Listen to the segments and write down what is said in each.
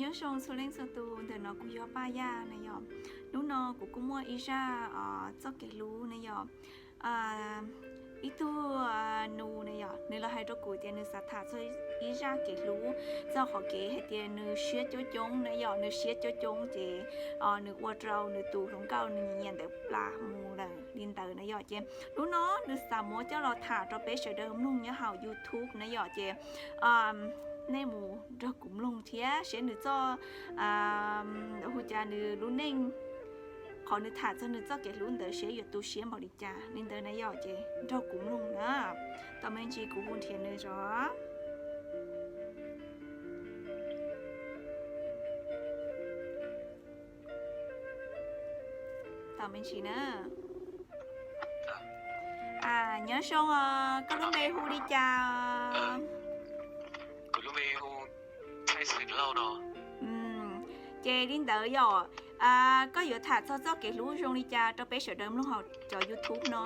Nyob zoo txhua leej txhua tus, ntawm no kuv yog Paj Yaj na yom. Hnub no kuv kuj muaj ib zaj txoj kev hlub na yom. Ib tug nus na yom, nws los hais rau kuv tias nws xav tham txog ib zaj kev hlub, txog qhov kev hais tias nws siab coob coob na yom, nws siab coob coob ces nws ua rau nws tus hluas nkauj nws nyiam ntawd plam mus lawm li ntawd na yom. Ces hnub no nws xav muab coj los tham rau peb sawv daws mloog nyob hauv YouTube na yom. Ces nej mus nrog kuv mloog thiab seb nws txoj, hu cas nws lub neej, qhov nws tham txog nws txoj kev hlub ntawd seb yuav tu siab npaum li cas li ntawd na yom. Ces nrog kuv mloog na, tos me ntsis kuv hu nrhiav nws zov. Tos me ntsis na. Nyob zoo os, koj lub npe hu li cas? Ces li ntawd yom, koj yuav tham txog txoj kev hlub zoo li cas rau peb sawv daws mloog hauv cov YouTube no?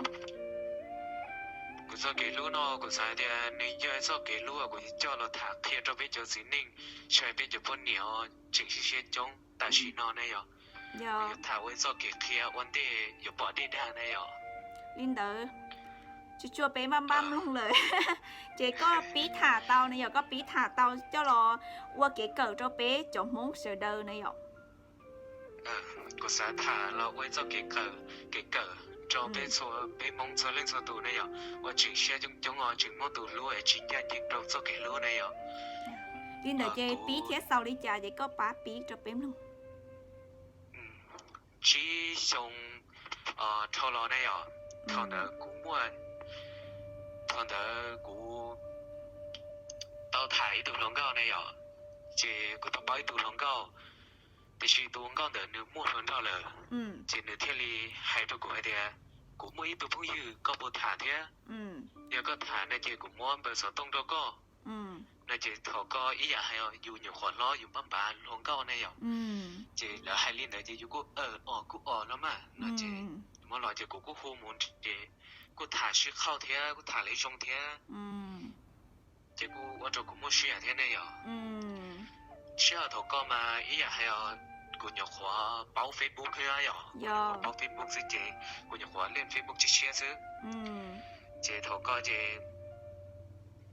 Kuv txoj kev hlub no kuv xav tias nws yog txoj kev hlub kuv yuav coj los tham qhia rau peb cov txiv neej, tsis hais peb cov poj niam tseem siab siab coob tam sim no ne yom. Kuv yuav tham ua txoj kev qhia ua ntej yuav pom dej dag na yom. Li ntawd, tsuas tshuav peb npaj npaj mloog lawm. Ces koj pib tham tau ne yom, koj pib tham tau coj los ua kev kawm rau peb cov Hmoob sawv daws na yom. Kuv xav tham los ua txoj kev kawm, kev kawm rau peb txhua, peb Hmoob txhua leej txhua tus ne yom, uas tseem siab coob coob os, tseem muaj tus hlub es tsis ncaj ncees rau txoj kev hlub ne yom. Li ntawd ces pib thiab xaus li cas ces koj pab pib rau peb mloog. Tsib xyoo dhau los ne yom, thaum ntawd kuv muaj, thaum ntawd kuv tau tham ib tug hluas nkauj ne yom, ces kuv tau paub ib tug hluas nkauj, tiam sis tus hluas nkauj ntawd nws muaj hluas nraug lawm, ces nws thiaj li hais rau kuv hais tias, kuv muaj ib tug phooj ywg koj puas tham thiab? Yog koj tham no ces kuv muab npawb xov tooj rau koj. No ces thaum koj ib yam hais yus nyuam qhuav hlob yus npab npav hluas nkauj ne yom, ces lawv hais li ntawd ces yus kuj os kuj os no mas no ces muab los ces kuv kuj hu mus ces kuj tham sib qhauj thiab kuj tham li zoo thiab, ces kuj ua rau kuv muaj siab thiab ne yom. Sij hawm thaum koj mas ib yam hais kuv nyuam qhuav paub Facebook xwb yom, paub Facebook xwb ces kuv nyuam qhuav len Facebook tshiab tshiab xwb. Ces thaum koj ces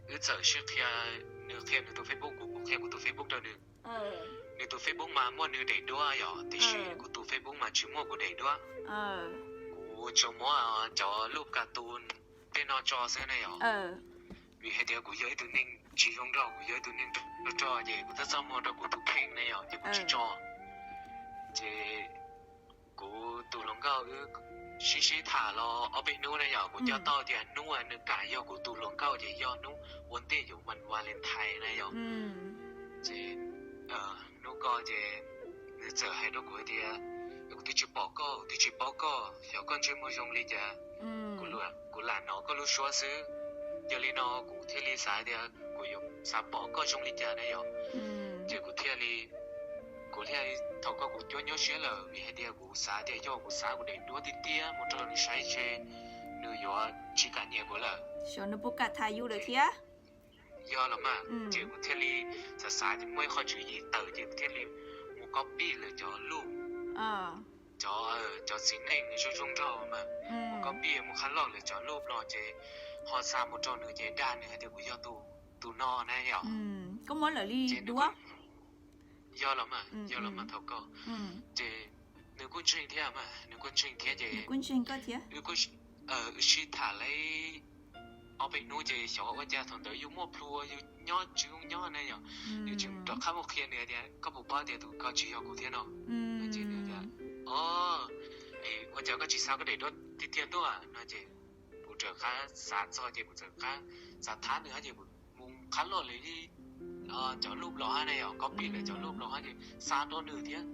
wb txawm sib qhia, nws qhia nws tus Facebook, kuv kuj qhia kuv tus Facebook rau nws. Nws tus Facebook mas muaj nws daim duab yom, tiam sis kuv tus Facebook mas tsis muaj kuv daim duab. Kuv tsuas muab cov lub kas tus tej no tso xwb ne yom. Vim hais tias kuv yog ib tug neeg tsis zoo nraug, kuv yog ib tug neeg rog rog ces kuv twb txaj muag rau kuv tus kheej ne yom, ces kuv tsis tso. Ces kuv tus hluas nkauj wb sib sib tham los ob peb hnub ne yom, kuv nco tau tias hnub uas nws kam yog kuv tus hluas nkauj ces yog hnub ua ntej yuav Valentine na yom. Ces hnub ko ces nws txawm hais rau kuv tias, kuv twb tsis pom koj, kuv twb tsis paub koj, xyov koj ntsej muag zoo li cas, kuv lam hnov koj lub suab xwb. Yog li no kuv thiaj li xav tias kuv yuav xav pom koj zoo li cas na yom. Ces kuv thiaj li, kuv thiaj li, thaum ko kuv cuab nyuaj siab lawm vim hais tias kuv xav tias yog kuv xa kuv daim duab tiag tiag mus rau nws saib ces nws yuav tsis kam nyiam kuv lawm. Xyov nws puas kam tham yus lawm thiab. Yog los mas ces kuv thiaj li xav xav ces muaj ib qho tswv yim tawm ces kuv thiaj li mus copy lawv cov lub, cov, cov txiv neej zoo zoo nraug mas, mus copy mus qhab loj lawv cov lub los ces ho xa mus rau nws ces dag nws hais tias kuv yog tus no na yom. Koj muab lawv li duab. Yog los mas, yog los mas thaum ko ces nws kuj ntseeg thiab mas, nws kuj ntseeg thiab ces wb sib tham li ob peb hnub ces xyov ua cas thaum ntawd yus muaj plhus yus nyob tsis zoo nyob ne yom, yus tseem rov qab mus qhia nws tias koj puas paub tias tus ko tsis yog kuv thiab no. Ces nws tias, o, ua cas koj tsis xa koj daim duab tiag tiag tuaj no ces kuv rov qab xav txog ces kuv rov qab xav thab nws hab ces kuv mus qhab loj lawv cov lub los hab ne yom, copy lawv cov lub los hab ces xa rau nws thiab.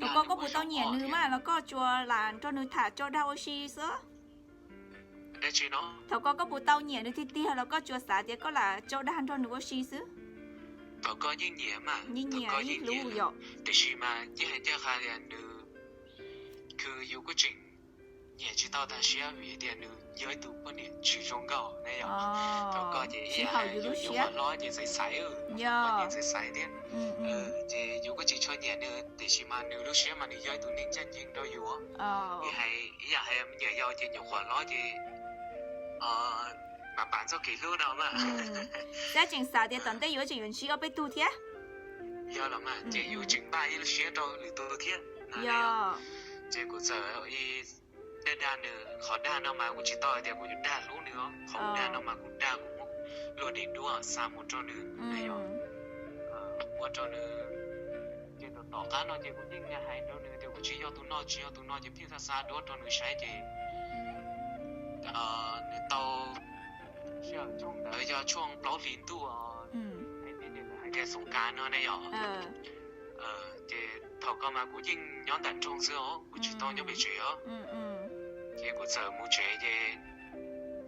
Thaum ko koj puas tau nyiam nws mas los koj tsuas lam nrog nws tham tso dag ua si xwb? Dab tsi no? Thaum ko koj puas tau nyiam nws tiag tiag los koj tsuas xav tias koj lam tso dag nrog nws ua si xwb? Thaum ko yeej nyiam mas, yeej nyiam yeej hlub yom. Tiam sis mas yeej hais ncaj qha tias nws, khw yus kuj tseem nyiam tsis tau tag siab vim tias nws yog ib tug poj niam tsis zoo nkauj ne yom. Thaum koj ces ib yam hais yus nyuam qhuav hlob ces xaiv xaiv, poj niam xaiv xaiv thiab. Ces yus kuj tsis tshua nyiam nws tiam sis mas nws lub siab mas nws yog ib tug neeg ncaj ncees rau yus. Vim hais ib yam hais me nyuam yaus ces nyuam qhuav hlob ces mas pam txoj kev hlub no mas. Xab tseem xav tias tom ntej yuav tseem yuav ntsib ob peb tug thiab. Yog los mas ces yus tseem npaj ib lub siab rau lwm tus thiab. Ces kuv txawm dag dag nws, qhov dag no mas kuv tsis tau hais tias kuv yuav dag hlub nws os, qhov kuv dag no mas kuv dag kuv muab luag daim duab xa mus rau nws na yom. Ua rau nws, ces tom tom qab no ces kuv yeej hais rau nws tias kuv tsis yog tus no tsis yog tus no ces pheej xa xa duab rau nws saib ces nws tau, sij hawm tshooj ntawd yog tshooj plaub hlis ntuj, hais tias Xoom Kas no ne yom. Ces thaum ko mas kuv yeej nyob nram nroog xwb os, kuv tsis tau nyob pem tsev os. Ces kuv txawm mus tsev ces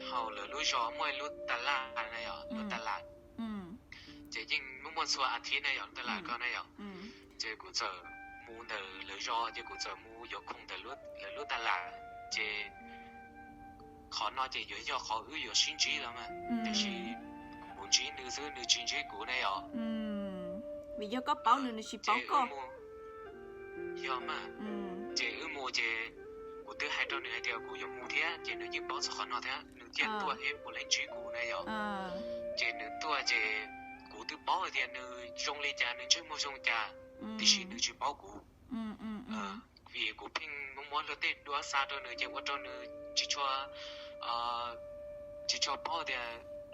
hauv lawv lub zos muaj ib lub tas laj na yom, lub tas laj. Ces yeej muaj muaj txhua a thiv na yom, lub tas laj ko na yom. Ces kuv txawm mus ntawm lawv zos ces kuv txawm mus yuav khoom ntawm lawv lub tas laj. Ces qhov no ces yuav yog qhov wb yuav sib ntsib los mas, tiam sis kuv ntsib nws xwb nws tsis ntsib kuv ne yom. Vim yog koj paub nws, nws tsis paub koj. Yog mas, ces wb mus ces kuv twb hais rau nws hais tias kuv yuav mus thiab ces nws yeej paub txog qhov no thiab nws thiaj tuaj thiab puav leej ntsib kuv na yom. Ces nws tuaj ces kuv twb paub hais tias nws zoo li cas, nws ntsej muag zoo cas, tiam sis nws tsis paub kuv. Vim kuv pheej muab muab luag tej duab xa rau nws ces ua rau nws tsis tshua, tsis tshua paub tias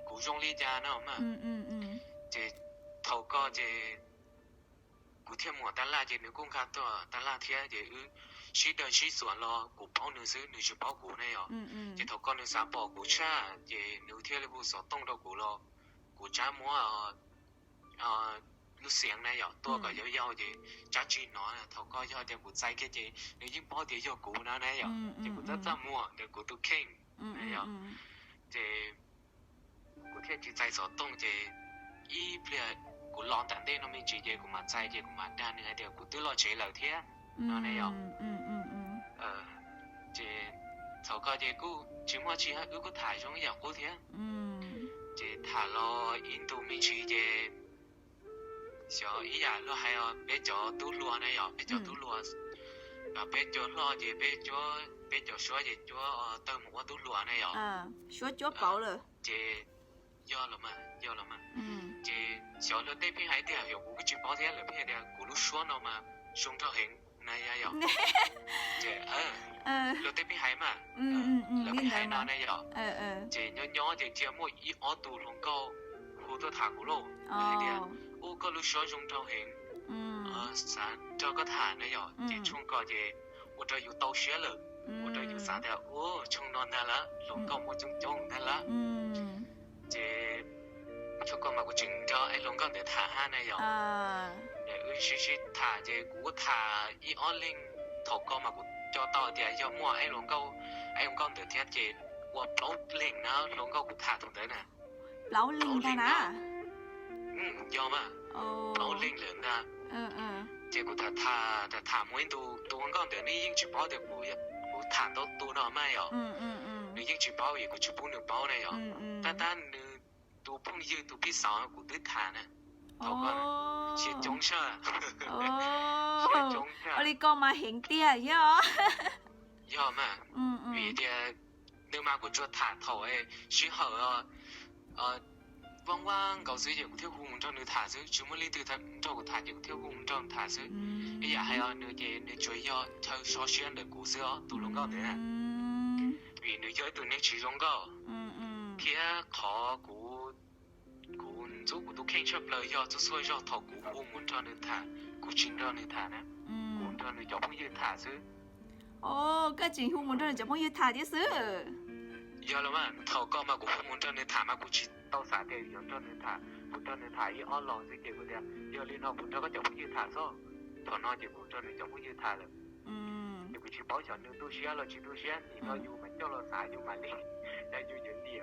kuv zoo li cas no mas. Ces thaum ko ces kuv thiaj mus tas laj ces nws kuj nkag tuaj tas laj thiab ces wb sib daws sib xuas los kuv paub nws xwb nws tsis paub kuv ne yom. Ces thaum ko nws xav pom kuv tshaj ces nws thiaj li hu xov tooj rau kuv los kuv tsab muab lub xiav na yom tuaj kom yau yau ces tsab tsis hnov. Thaum ko yog tias kuv txais kiag ces nws yeej paub tias yog kuv no na yom, ces kuv txaj txaj muag ntawm kuv tus kheej na yom. Ces kuv thiaj tsis txais xov tooj ces ib pliag kuv los nram ntej no me ntsis ces kuv mam txais ces kuv mam dag nws hais tias kuv twb los tsev lawm thiab no ne yom. Ces thaum ko ces kuj tsis muaj tsi, wb kuj tham zoo ib yam qub thiab. Ces tham los ib ntus me ntsis ces xyov ib yam luag hais os, peb cov tub hluas na yom, peb cov tub hluas, peb cov hluas ces peb cuab, peb cov suab ces cuab tawg mus ua tub hluas na yom. Suab cuab pauv lawm. Ces yog los mas, yog los mas. Ces xyov luag tej pheej hais tias, yog kuv kuj tsis paub thiab, lawv pheej hais tias kuv lub suab no mas zoo nraug heev na yom. Ces luag tej pheej hais mas, lawv pheej hais no na yom. Ces nyob nyob ces cia muaj ib ob tug hluas nkauj hu tuaj tham kuv lauj, hais tias, ub, koj lub suab zoo nraug heev, xav nrog koj tham na yom. Ces tshooj ko ces ua rau yus tau siab lawm, ua rau yus xav tias, ub, tshooj no ntag lawm, hluas nkauj muaj coob coob ntag lawm. Ces tshooj ko mas kuv tseem nrog ib hluas nkauj ntawd tham hab na yom. Ces wb sib sib tham ces kuv tham ib ob leeg, thaum ko mas kuv nco tau tias yog muaj ib hluas nkauj, ib hluas nkauj ntawd thiab ces ua plaub leeg na, hluas nkauj kuv tham tus ntawd na. Plaub leeg ntag na. Yog mas, plaub leeg lawm ntag. Ces kuv tham tham tham mus ib ntus, tus hluas nkauj ntawd nws yeej tsis paub tias kuv, kuv tham ntau tus no mas yom. Nws yeej tsis paub vim kuv tsis pub nws paub na yom. Tab tab nws tus phooj ywg tus pij xav kuv twb tham na. Thaum ko siab coob sab, siab coob sab. Ua li ko mas heev tiag yog. Yog mas, vim tias nws mas kuv tsuas tham thaum sij hawm vab vab nkaus xwb ces kuv thiaj hu mus nrog nws tham xwb, tsis muaj leej twg nrog kuv tham ces kuv thiaj hu mus nrog nws tham xwb. Ib yam hais os, nws ces nws tsuas yog chaw so siab ntawm kuv xwb os, tus hluas nkauj ntawd na. Vim nws yog ib tug neeg tsis zoo nkauj thiab qhov kuv, kuv ntxub kuv tus kheej tshaj plaws yog txhua txhua zaug thaum kuv hu mus nrog nws tham, kuv tsis nrog nws tham na, kuv nrog nws cov phooj ywg tham xwb. Koj tseem hu mus nrog nws cov phooj ywg tham thiab xwb. Yog los mas, thaum ko mas kuv hu mus nrog nws tham mas kuv tsis tau xav tias yuav nrog nws tham, kuv nrog nws tham ib ob los xwb ces kuv tias yog li no kuv nrog koj cov phooj ywg tham xwb. Thaum no ces kuv nrog nws cov phooj ywg tham lawm. Ces kuv tsis paub xyov nws tu siab los tsis tu siab, nim no yus mam coj los xav yus mam li, yus yuav liam.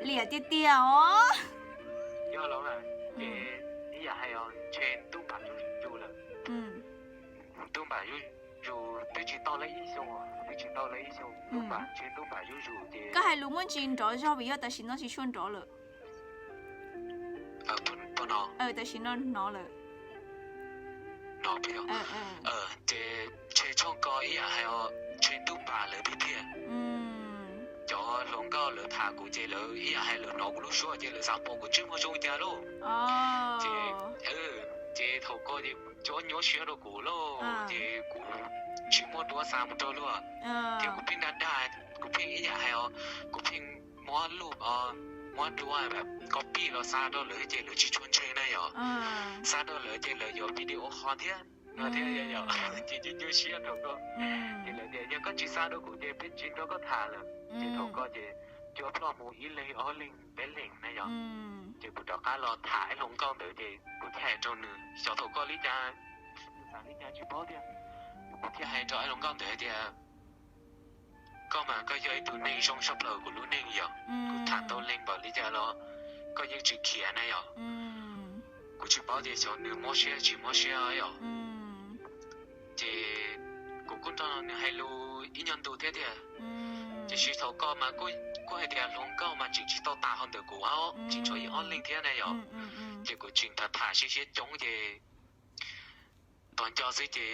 Liam tiag tiag os. Yog los mas, ces ib yam hais os, ntshe ntuj npam zuj zus lawm. Ntuj npam zuj zus twb tsis tau lawm ib xyoos, twb tsis tau lawm ib xyoos, ntub npam, ntshe ntub npam zuj zus ces koj hais lus muaj ntsis nrov zog vim yog tam sim no tsis tshua nrov lawm. Pom no, tam sim no hnov lawm. No peb, ces ntshe tshooj ko ib yam hais os, ntshe ntub npam lawm tiag tiag. Cov hluas nkauj lawv tham kuv ces lawv ib yam hais lawv hnov kuv lub suab ces lawv xav pom kuv ntsej muag zoo cas lauj. Ces, ces thaum ko ces cov nyuaj siab rau kuv lauj, ces kuv tsis muaj duab xa mus rau luag. Ces kuv pheej dag dag, kuv pheej ib yam hais os, kuv pheej muab lub, muab duab copy los xa rau lawv ces lawv tsis tshua ntseeg na yom. Xa rau lawv ces lawv yuav video call thiab no thiab yom. Ces nyuaj nyuaj siab thaum ko. Ces lawv tias yog koj tsis xa rau kuv ces peb tsis nrog koj tham lawm. Ces thaum ko ces cua ploj mus ib leeg ob leeg peb leeg na yom. Ces kuv rov qab los tham ib hluas nkauj ntawd ces kuv thiaj hais rau nws xyov thaum ko li cas, xav li cas tsis paub tiag. Kuv thiaj hais rau ib hluas nkauj ntawd hais tias koj mas koj yog ib tug neeg zoo tshaj plaws kuv lub neej yom. Kuv tham ntau leej npaum li cas los koj yeej tsis khiav na yom. Kuv tsis paub tias xyov nws mob siab tsis mob siab yom. Ces kuv kuj nrog nws hais lus ib nyuag ntu thiab tiag. Tiam sis thaum ko mas kuj hais tias hluas nkauj mas tseem tsis tau tas hauv ntawm kuv, tseem tshuav ib ob leeg thiab na yom. Ces kuv tseem tham tham siab siab coob ces tos nco xwb ces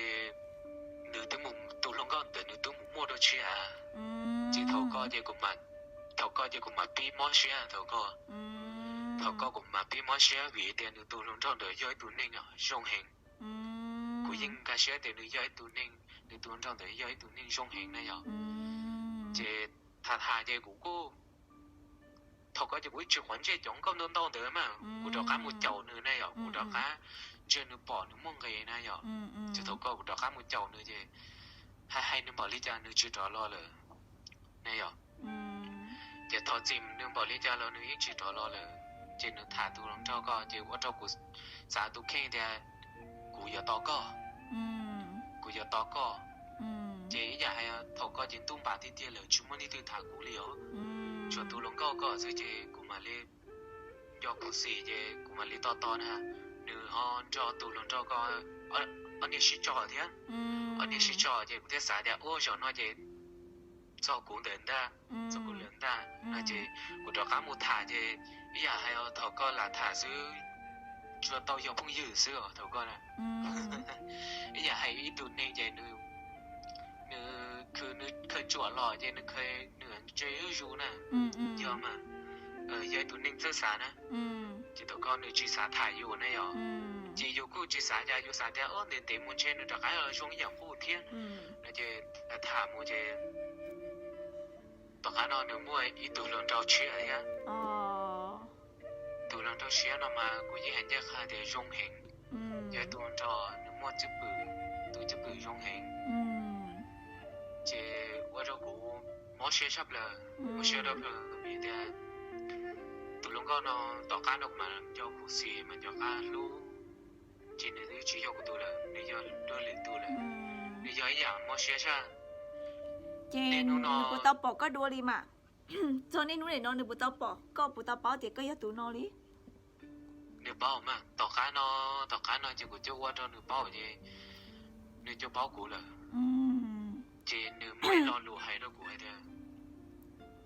nws twb mus, tus hluas nkauj ntawd nws twb mus muaj dua tshiab. Ces thaum ko ces kuv mam, thaum ko ces kuv mam pib mob siab thaum ko. Thaum ko kuv mam pib mob siab vim tias nws tus hluas nraug ntawd yog ib tug neeg zoo heev. Kuv yeej nkag siab tias nws yog ib tug neeg, nws tus hluas nraug ntawd yog ib tug neeg zoo heev na yom. Ces tham tham ces kuv kuj, thaum ko ces kuv ib tsis quav ntsej cov nkauj ntau ntau ntawd mas kuv rov qab mus caum nws na yom, kuv rov qab ntsia nws pom nws muaj nqis na yom. Ces thaum ko kuv rov qab mus caum nws ces hais hais nws npaum li cas nws tsis rov los lawm na yom. Ces thov txim nws npaum li cas los nws yeej tsis rov los lawm. Ces nws tham tus hluas nraug ko ces ua rau kuv xav tus kheej tias kuv yuav tos koj, kuv yuav tos koj. Ces ib yam hais thaum ko ces ntuj npam tiag tiag lawm tsis muaj leej twg tham kuv li os. Tsuas tus hluas nkauj ko xwb ces kuv mam li nco khuv xim ces kuv mam li tos tos na. Nws ho nrog tus hluas nraug ko ob niag sib tso thiab. Ob niag sib tso ces kuv thiaj xav tias ua zaum no ces txog kuv ntawm ntag, txog kuv lawm ntag no ces kuv rov qab mus tham ces ib yam hais thaum ko lam tham xwb, tsuas tau yog phooj ywg xwb os thaum ko na. Ib yam hais ib tug neeg ces nws, nws khwv, nws khaws tsuam los ces nws khaws nws ntse zuj zus na. Yog mas, yog ib tug neeg txawj xav na. Ces thaum ko nws tsis xav tham yus ne yom. Ces yus kuj tsis xav cas, yus xav tias o ntev ntev mus ntshe nws rov qab los zoo ib yam nqus thiab no ces tham mus ces tom qab no nws muaj ib tug hluas nraug tshiab thiab. Tus hluas nraug tshiab no mas kuv yeej hais ncaj qha tias zoo heev. Yog ib tug hluas nraug nws muaj cwj pwm, tus cwj pwm zoo heev. Ces ua rau kuv mob siab tshaj plaws, mob siab tshaj plaws vim tias tus hluas nkauj no tom qab no kuv mam nco khuv xim mas nco qab hlub, ces nws twb tsis yog kuv tus lawm, nws yog luag lwm tus lawm. Nws yog ib yam mob siab tshaj. Ces nws puas tau pom koj dua li mas? Txog niaj hnub nim no nws puas tau pom koj, puas tau paub tias koj yog tus no li? Nws paub mas, tom qab no, tom qab no ces kuv coj ua rau nws paub ces nws coj paub kuv lawm. Ces nws muaj ib lo lus hais rau kuv hais tias,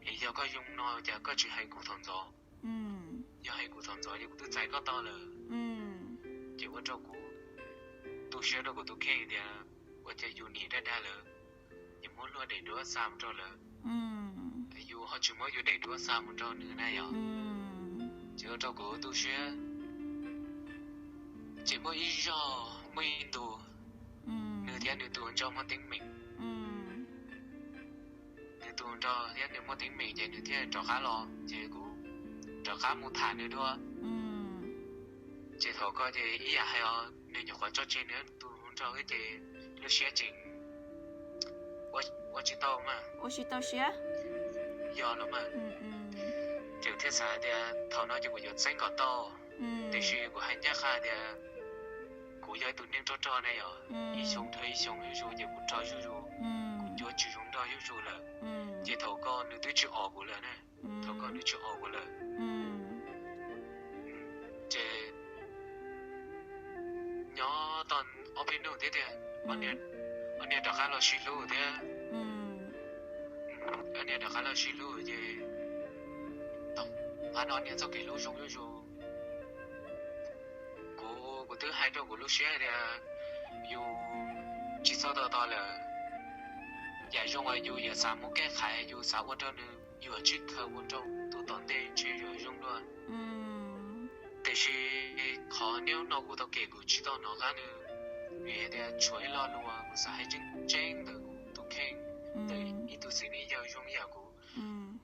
es yog koj zoo no cas koj tsis hais kuv thaum ntxov? Yog hais kuv thaum ntxov ces kuv twb txais koj tau lawm. Ces ua rau kuv tu siab rau kuv tus kheej tias ua cas yus nim dag dag lawm, yus muab luag daim duab xa mus rau lawm, yus ho tsis muab yus daim duab xa mus rau nws na yom. Ces ua rau kuv tu siab. Ces muaj ib zaug, muaj ib ntu, nws thiab nws tus nraug muaj teeb meem. Nws tus nraug thiab nws muaj teeb meem ces nws thiaj rov qab los ces kuv rov qab mus tham nws dua. Ces thaum ko ces ib yam hais os, nws nyuam qhuav tso tseg nws tus nraug ces lub siab tseem ua tsis tau mas, ua tsis tau siab. Yog los mas, ces thiaj xav tias thaum no ces kuv yuav txeeb kom tau, tiam sis kuv hais ncaj qha tias kuv yog ib tug neeg rog rog ne yom, ib xyoo dhau ib xyoo zuj zus ces kuv rog zuj zus, kuv cuab tsis zoo nrog zuj zus lawm. Ces thaum ko nws twb tsis om kuv lawm na, thaum ko nws tsis om kuv lawm. Ces nyob tau ob peb hnub thiab tiag, ob niag, niag rov qab los sib hlub thiab. Ob niag rov qab los sib hlub ces tom qab no niag txoj kev hlub zoo zuj zus. Kuv, kuv twb hais rau kuv lub siab tias yus tsis txhob tos tos lawm. Yam zoo uas yus yuav xav mus kev qhais, yus xav ua rau nws yuam sij khaws ua rau tus tom ntej ntshe yuav zoo dua. Tiam sis qhov niaj hnub no kuv tau kem kuv tsis tau hnov qab nws, vim tias tshuav ib lo lus uas kuv xav hais tseeb tseeb ntawm kuv tus kheej, ntawm ib tug txiv neej yawg zoo yam kuv.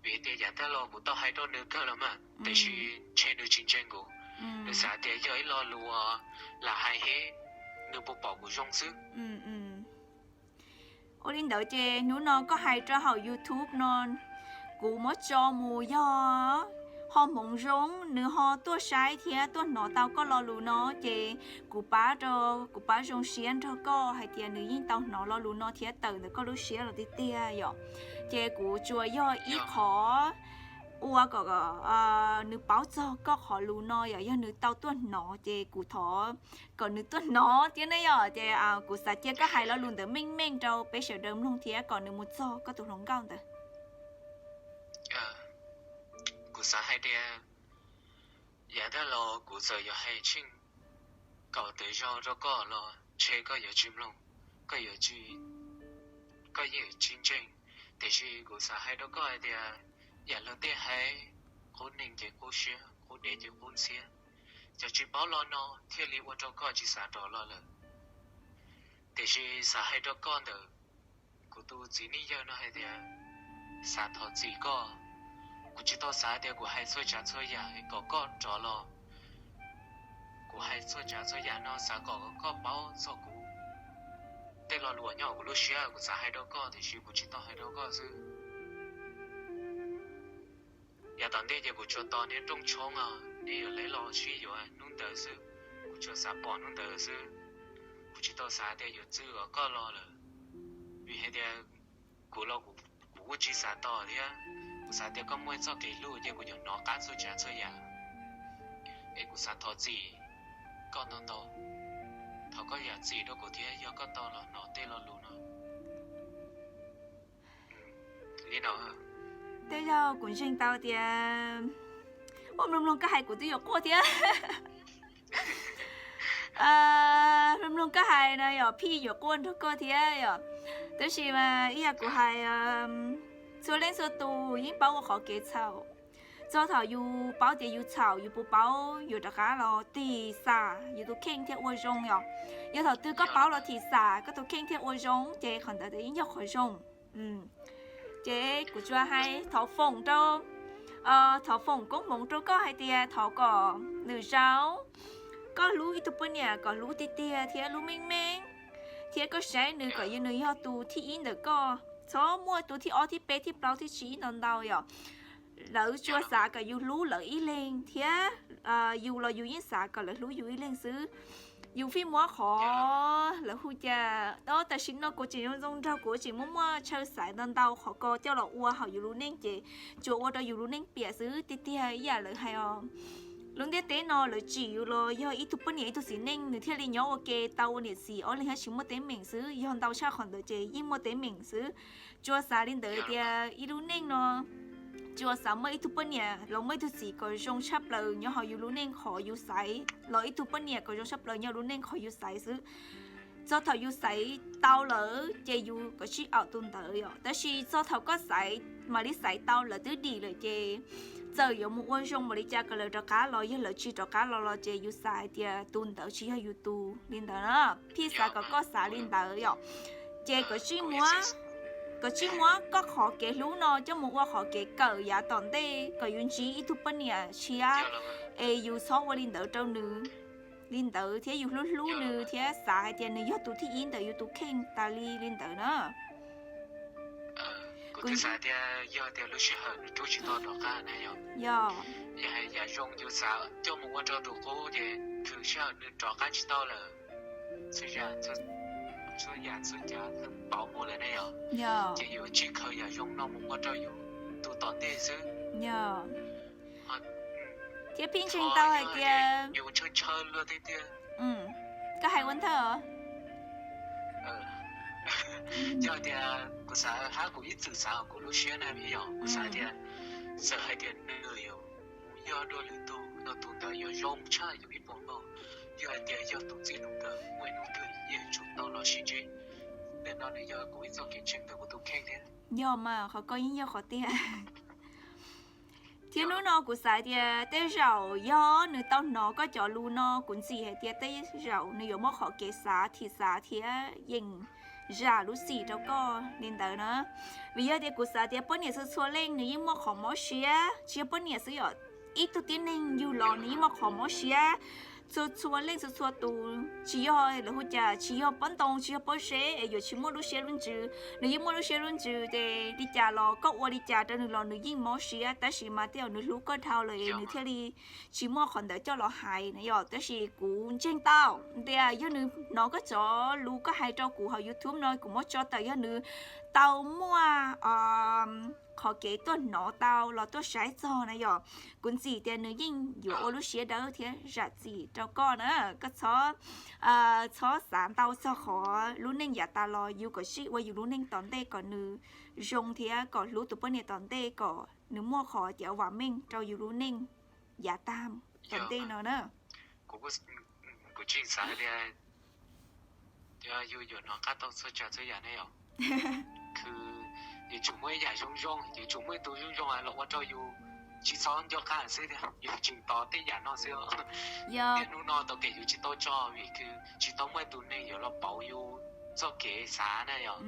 Vim tias yav tag los kuv tau hais rau nws kawg los mas, tiam sis ntshe nws tsis ntseeg kuv. Nws xav tias yog ib lo lus uas lam hais heev, nws puas pom kuv zoo xwb. Ua li ntawd ces hnub no koj hais rau hauv YouTube no, kuv muab tso mus yog ho hmoov zoo nws ho tuaj saib thiab tuaj hnov tau koj lo lus no ces kuv pab rau, kuv pab zoo siab nrog koj hais tias nws yeej tau hnov lo lus no thiab tawm ntawm koj lub siab los tiag tiag yom. Ces kuv tsuas yog ib qhov ua kom nws paub txog koj qhov lus no yom, yog nws tau tuaj hnov ces kuv thov kom nws tuaj hnov thiab ne yom. Ces kuv xav cia koj hais lo lus ntawd meej meej rau peb sawv daws mloog thiab kom nws mus txog koj tus hluas nkauj ntawd. Kuv xav hais tias yav tag los kuv txawm yuav hais tsheej kaum tawm zaug rau koj los ntshe koj yuav tsis mloog, koj yuav tsis, koj yeej tsis ntseeg. Tiam sis kuv xav hais rau koj hais tias yam luag tej hais, qub neeg ces qub siab, qub dev ces qub ntxhiab. Cov tsis paub lo no thiaj li ua rau koj tsis xav rov los lawm. Tiam sis xav hais rau koj ntawm kuv tus txiv neej yawg no hais tias xav thov txim koj. Kuv tsis tau xav tias kuv hais txhua tsav txhua yam kom koj rov los. Kuv hais txhua tsav txhua yam no xav kom koj paub txog kuv tej lo lus nyob hauv kuv lub siab, kuv xav hais rau koj tiam sis kuv tsis tau hais rau koj xwb. Yav tom ntej ces kuv tsuas tos niag rooj tshoob os, neb yuav leb los sib yuav hnub ntawd xwb. Kuv tsuas xav pom hnub ntawd xwb. Kuv tsis tau xav tias yuav txwv kom koj los lawm, vim hais tias kuv los kuv kuj tsis xav tos thiab. Kuv xav tias koj muaj txoj kev hlub ces kuv yuav hnov qab txhua tsav txhua yam. Es kuv xav thov txim koj ntau ntau. Thov koj zam txim rau kuv thiab yog koj tau los hnov tej lo lus no. Li no, tej zaum kuv ntseeg tau tias, ua mloog mloog koj hais kuv twb yuav quaj thiab. Mloog mloog koj hais na yom, phij yuav quaj nrog koj thiab yom. Tab sis mas ib yam kuv hais, txhua leej txhua tus yeej paub ua qhov kev txhaum. Txog thaum yus paub tias yus txhaum, yus puas paub yuav rov qab los thim xam yus tus kheej thiab ua zoo yom? Yog thaum twg koj paub los thim xam koj tus kheej thiab ua zoo ces qhov ntawd yeej yog qhov zoo. Ces kuv tsuas hais thov foom rau, thov foom koob hmoov rau koj hais tias thov kom lwm zaus koj hlub ib tug poj niam kom hlub tiag tiag thiab hlub meej meej, thiab koj saib nws kom nws yog tus thib ib ntawm koj, txhob muaj tus thib ob thib peb thib plaub thib tsib ntau ntau yom. Lawv tsuas xav kom yus hlub lawv ib leeg thiab yus los yus yeej xav kom lawv hlub yus ib leeg xwb. Yus fij muab qhov lawv hu cas, tam sim no kuv tseem zoo zoo nraug, kuv tseem muaj muaj chaw xaiv ntau ntau qhov ko coj los ua hauv yus lub neej ces tsuas ua rau yus lub neej piam xwb tiag tiag ib yam lawv hais os. Lub ntiaj teb no lawv tsim yus los yog ib tug poj niam ib tug txiv neej nws thiaj li nyob ua ke tau ua niam txiv ob leeg thiab tsis muaj teeb meem xwb, yog ntau tshaj qhov ntawd ces yeej muaj teeb meem xwb. Tsuas xav li ntawd tias ib lub neej no tsuas xav muaj ib tug poj niam los muaj ib tug txiv kom zoo tshaj plaws nyob hauv yus lub neej qhov yus xaiv, los ib tug poj niam kom zoo tshaj plaws nyob lub neej qhov yus xaiv xwb. Txog thaum yus xaiv tau lawm ces yus kom tsib aum tus ntawd yom. Tab sis txog thaum koj xaiv mam li xaiv tau lawv twb dim lawm ces txawm yuav mus ua zoo npaum li cas kom lawv rov qab los, yog lawv tsis rov qab los los ces yus xav hais tias tus ntawd tsis yog yus tus li ntawd na. Phij xav kom koj xav li ntawd yom. Ces kom tsij muab, kom tsij muab koj qhov kev hlub no coj mus ua qhov kev kawm yav tom ntej kom yus ntsib ib tug poj niam tshiab es yus txhob ua li ntawd rau nws li ntawd thiab yus hlub hlub nws thiab xav hais tias nws yog tus thib ib ntawm yus tus kheej tas li li ntawd na. Kuv xav tias yog tias lub sij hawm nws rub tsis tau rov qab na yog, yog hais yam zoo yus xav coj mus ua rau tus qub ces khwv sij hawm nws rov qab tsis tau lawm. Txhua yam txhua cav pauv mus lawm ne yog, ces yus tsij khaws yam zoo no mus ua rau yus tus tom ntej xwb. Thiab phij ntseeg tau hais tias yus ntshaw ntshaw luag tiag tiag. Koj hais ua ntej os. Yog tias kuv xav hab kuv ib txwm xav hauv kuv lub siab na, yog kuv xav tias, txawm hais tias nws yuav mus yog dua lwm tus no, tus ntawd yuav zoo tshaj yus ib puas npaug. Yog hais tias yog tus txiv neej ntawd muaj ib hnub twg yeej yuav tsum tau los sib ntsib. Ntawm no nws yog kuv ib txoj kev ntseeg ntawm kuv tus kheej thiab. Yog mas, qhov ko yeej yog qhov tiag. Thiab hnub no kuv xav tias tej zaum yog nws tau hnov koj cov lus no, kuv ntxim hais tias tej zaum nws yuav muab qhov kev xav thim xav thiab yeem zam lub txim rau koj li ntawd na. Vim yog tias kuv xav tias poj niam txhua txhua leej nws yeej muaj qhov mob siab, tsis yog poj niam xwb yom, ib tug tib neeg yug los nws yeej muaj qhov mob siab txhua txhua leej txhua txhua tus, tsis yog lawv hu cas, tsis yog pob ntoo tsis yog pob zeb es yuav tsis muaj lub siab lub ntsws, nws yeej muaj lub siab lub ntsws ces li cas los koj ua li cas rau nws los nws yeej mob siab, tab sis mas tej zaum nws hlub koj dhau lawm es nws thiaj li tsis muaj qhov ntawd coj los hais na yom. Tab sis kuv ntseeg tau tias yog nws hnov koj cov lus koj hais rau kuv hauv YouTube no, kuv muab tso tawm, yog nws tau muaj qhov kev tuaj hnov tau los tuaj saib txog na yom, kuv ntxim tias nws yeej yuav ua lub siab dawb thiab zam txim rau koj na. Koj txhob, txhob xav ntau txog qhov lub neej yav tas los, yus kom tsij ua yus lub neej tom ntej kom nws zoo thiab kom hlub tus poj niam tom ntej, kom nws muaj qhov tias vam meej rau yus lub neej yav tag tom ntej no na. Kuv tsis xav tias yus yuav hnov qab tau txhua tsav txhua yam ne yom. Kws yuav tsum muaj ib yam zoo zoo, yuav tsum muaj ib tug zoo zoo los ua rau yus tsis txhob nco qab xwb tiag, yus tseem tos tej yam no xwb. Niaj hnub no tau kev yus tsis tau tso, vim kws tsis tau muaj ib tug neeg yuav los pauv yus txoj kev xav na yom.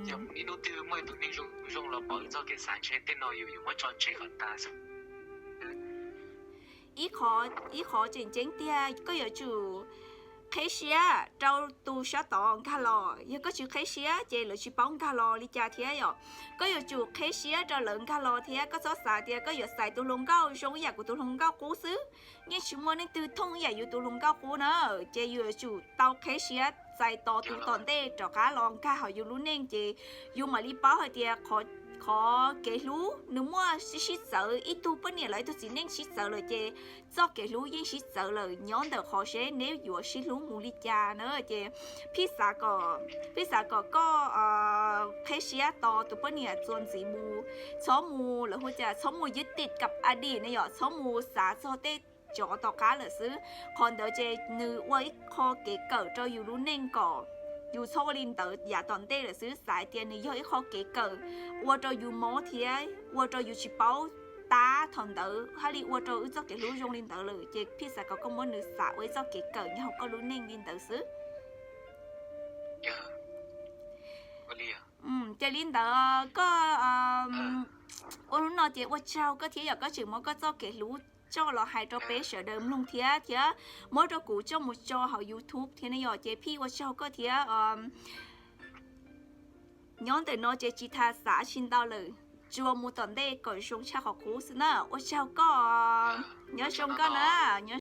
Yog ib hnub twg muaj ib tug neeg zoo zoo los pauv yus txoj kev xav ntshe tej no yus yuav muab tso tseg kom tas xwb. Ib qhov tseem ceeb tiag, koj yuav tsum qheb siab rau tus sab tod nkag los. Yog koj tsis qheb siab ces lawv tsis paub nkag los li cas thiab yom. Koj yuav tsum qheb siab rau lawv nkag los thiab. Koj txhob xav tias koj yuav xaiv tus hluas nkauj zoo ib yam kuv tus hluas nkauj qub xwb. Yeej tsis muaj leej twg thooj ib yam yus tus hluas nkauj qub na. Ces yus yuav tsum tau qheb siab txais tos tus tom ntej rov qab los nkag hauv yus lub neej, ces yus mam li paub hais tias qhov kev hlub nws muaj sib sib txawv, ib tug poj niam los ib tug txiv neej sib txawv lawm ces txoj kev hlub yeej sib txawv lawm, nyob ntawm qhov seb neb yuav sib hlub mus li cas na. Ces phij xav kom, phij xav kom koj qheb siab tos tus poj niam txuas ntxiv mus, txhob mus, lawv hu cas, txhob mus ywj tim kam a dim ne yom, txhob mus xav txog tej cov tom qab lawm xwb. Qhov ntawd ces nws ua ib qho kev kawm rau yus lub neej kom yus txhob ua li ntawd yav tom ntej lawm xwb. Xav hais tias nws yog ib qho kev kawm ua rau yus mob thiab ua rau yus tsis paub tab thaum ntawd, hab li ua rau wb txoj kev hlub zoo li ntawd lawm, ces phij xav kom koj muab nws xav ua ib txoj kev kawm nyob hauv koj lub neej li ntawd xwb. Ces li ntawd koj ua hnub no ces ua tsaug koj thiab yom, koj tseem muab koj txoj kev hlub coj los hais rau peb sawv daws mloog thiab, thiab muab rau kuv coj mus tso hauv YouTube thiab ne yom. Ces phij ua tsaug koj thiab, nyob ntawm no ces tsis tas xav tsis ntau lawm, tsuas mus tom ntej kom zoo tshaj qhov qub xwb na. Ua tsaug koj, nyob zoo koj na, nyob